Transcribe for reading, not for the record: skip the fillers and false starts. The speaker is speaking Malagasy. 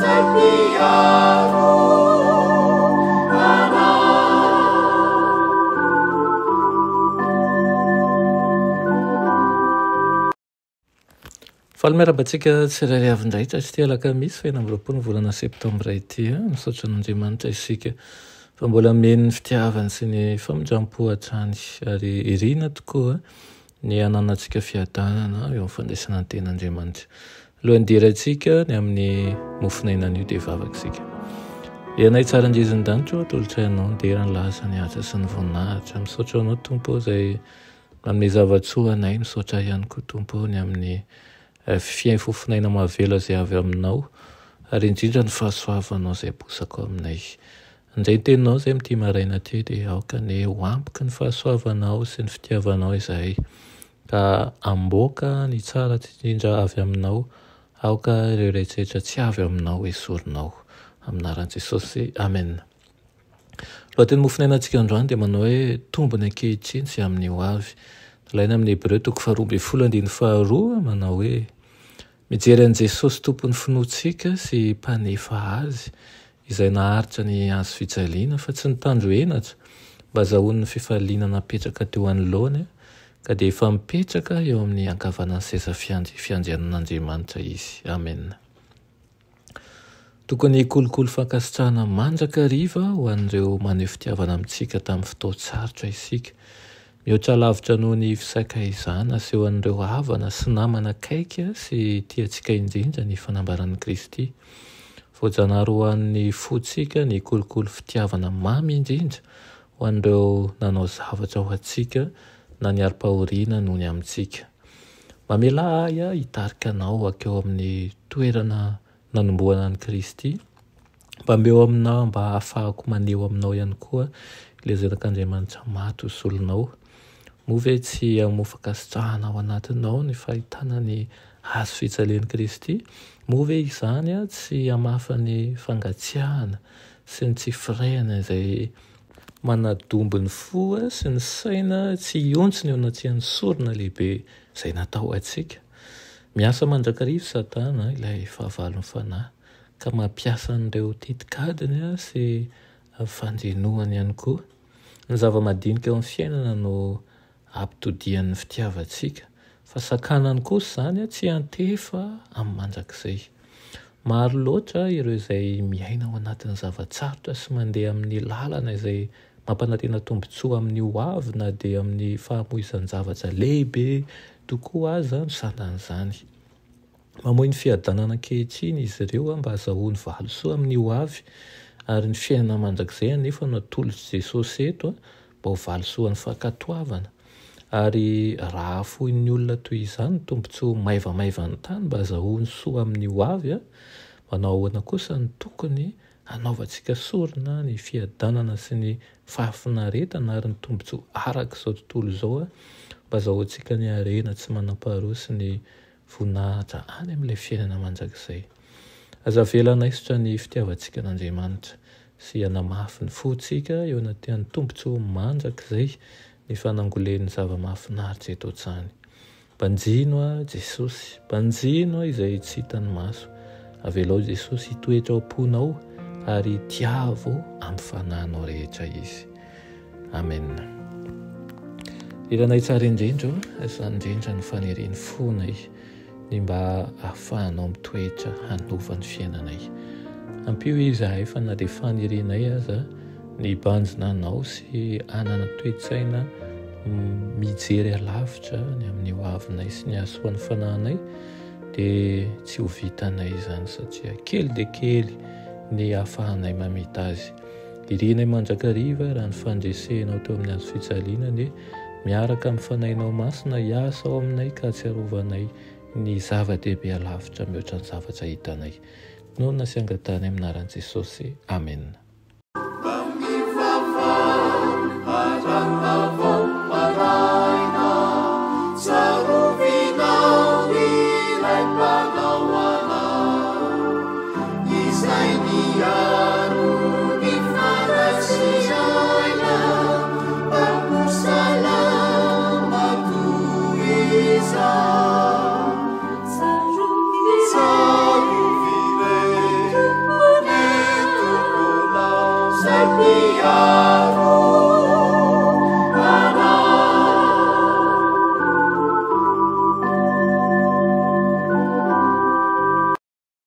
Izay mpiaro anay. Faly miarahaba antsika tsirairay avy indray taty alakamisy faha 26 ny volana septambra ity. Misaotra an'Andriamanitra isika fa mbola omeny ny fitiavany sy ny famindram-po hatrany ary irina tokoa ny hananantsika fiadanana eo amin'ny fandraisana ny tenin'Andriamanitra. Alohan'ny hidirantsika ny amin'ny mofon'aina anio dia hivavaka isika. Ianay tsara indrindra an-danitra, atolotray anao ny dera, ny laza, ny haja sy ny voninahitra. Misaotra anao Tompo izay manome zava-tsoa anay, misaotra ihany koa Tompo ny amin'ny fiainfofon'aina mahavelo izay avy aminao ary indrindra ny fahasoavanao izay aposako aminay. Handray ny teninao izay amin'ity maraina ity dia aoka anie ho ampoky ny fahasoavanao sy ny fitiavanao izahay ka amboaka ny tsara indrindra avy aminao aoka ireo rehetra tsy avy aminao esorinao. Amin'ny anaran'i Jesosy, Amen. Lohateny mofonainantsika androany dia manao hoe tombony ankehitriny sy amin'ny ho avy. Nalaina amin'ny Hebreo toko faharoa ambin'ny folo andininy faharoa manao hoe Mijery an'i Jesosy Tompon'ny finoantsika sy Mpanefa azy, izay naharitra ny hazo fijaliana, fa tsy nitandro henatra, mba hazahoany ny fifaliana napetraka teo anoloany, ka dia efa mipetraka eo amin'ny ankavanan'ny seza fiandrianan'Andriamanitra izy. Amena. Tokony hikolokolo fankasitrahana mandrakariva ho an'ireo maneho fitiavana amintsika tamin'ny fotoan-tsarotra isika. Mihoatra lavitra noho ny fisakaizana asehon'ireo havana sy namana akaiky sy tiantsika indrindra ny fanambaran'i Kristy. Voajanahary ho an'ny fontsika ny hikolokolo fitiavana mamy indrindra ho an'ireo nanao zavatra ho antsika na niari-pahoriana noho ny amintsika. Mamelà ahy hitarika anao hankeo amin'ny toerana nanombohana an'i Kristy, mba omeo aminao mba hahafahako maneho aminao ihany koa ilay Zanak'Andriamanitra maty ho solonao. Moa ve tsy hamoa fankasitrahana ao anatinao ny fahitana ny hazo fijalian'i Kristy? Moa ve izany tsy hamafa ny fangatsiahana sy ny tsy firaihana izay manadombo ny fo sy ny saina tsy hihontsina eo anatrehan'ny sorona lehibe izay natao ho antsika. Miasa mandrakariva Satana, ilay fahavalon'ny fanahy, ka mampiasa an'ireo tetikadiny sy fandrenohany ihany koa. Ny zava-madinika eo amin'ny fiainana no ampitodiany ny fitiavantsika, fa sakanany kosa izany tsy hiantefa amin'ny mandrakizay. Maro loatra ireo izay miaina ao anatin'ny zava-tsarotra sy mandeha amin'ny lalana izay mampanantena tombontsoa amin'ny ho avy na dia amin'ny fahamoizan-javatra lehibe tokoa aza no sandan'izany. Mamoy ny fiadanana ankehitriny izy ireo mba hazahoany valisoa amin'ny ho avy, ary ny fiainana mandrakizay anefa no atolotr'i Jesosy eto mba ho valisoan'ny fankatoavana. Ary raha afoin'ny olona toy izany ny tombontsoa maivamaivan'ny tany mba hazahoany soa amin'ny ho avy, manao ahoana kosa no tokony hanaovantsika sorona ny fiadanana sy ny fahafinaretana ary ny tombontsoa araka izao tontolo izao mba hazahoantsika ny harena tsy manam-paharoa sy ny voninahitra any amin'ilay fiainana mandrakizay. Aza avela hanaisotra ny fitiavantsika an'Andriamanitra sy hanamafy ny fontsika eo anatrehan'ny tombontsoa mandrakizay ny fanangolen'ny zava-mahafinaritra eto an-tany. Banjino aho Jesosy, banjino aho izay tsy hitan'ny maso. Avelao Jesosy hitoetra ao am-ponao ary tiavo amin'ny fanahinao rehetra Izy. Amen. Iranay tsara indrindra o, izany indrindra no fanirian'ny fonay, ny mba ahafahanao mitoetra hanova ny fiainanay. Ampio izahay fa na dia fanirianay aza ny hibanjina anao sy hanana toe-tsaina mijery alavitra ny amin'ny ho avinay sy ny hahasoan'ny fanahinay dia tsy ho vitanay izany satria kely dia kely ny ahafahanay mamita azy. Irinay mandrakariva raha ny fandresenao teo amin'ny hazo fijaliana anie miaraka amin'ny Fanahinao Masina hiasa ao aminay ka hahatsiarovanay ny zava-dehibe alavitra mihoatra ny zavatra hitanay. Tononina sy angatahana amin'ny anaran'i Jesosy. Amena. Izay mpiaro.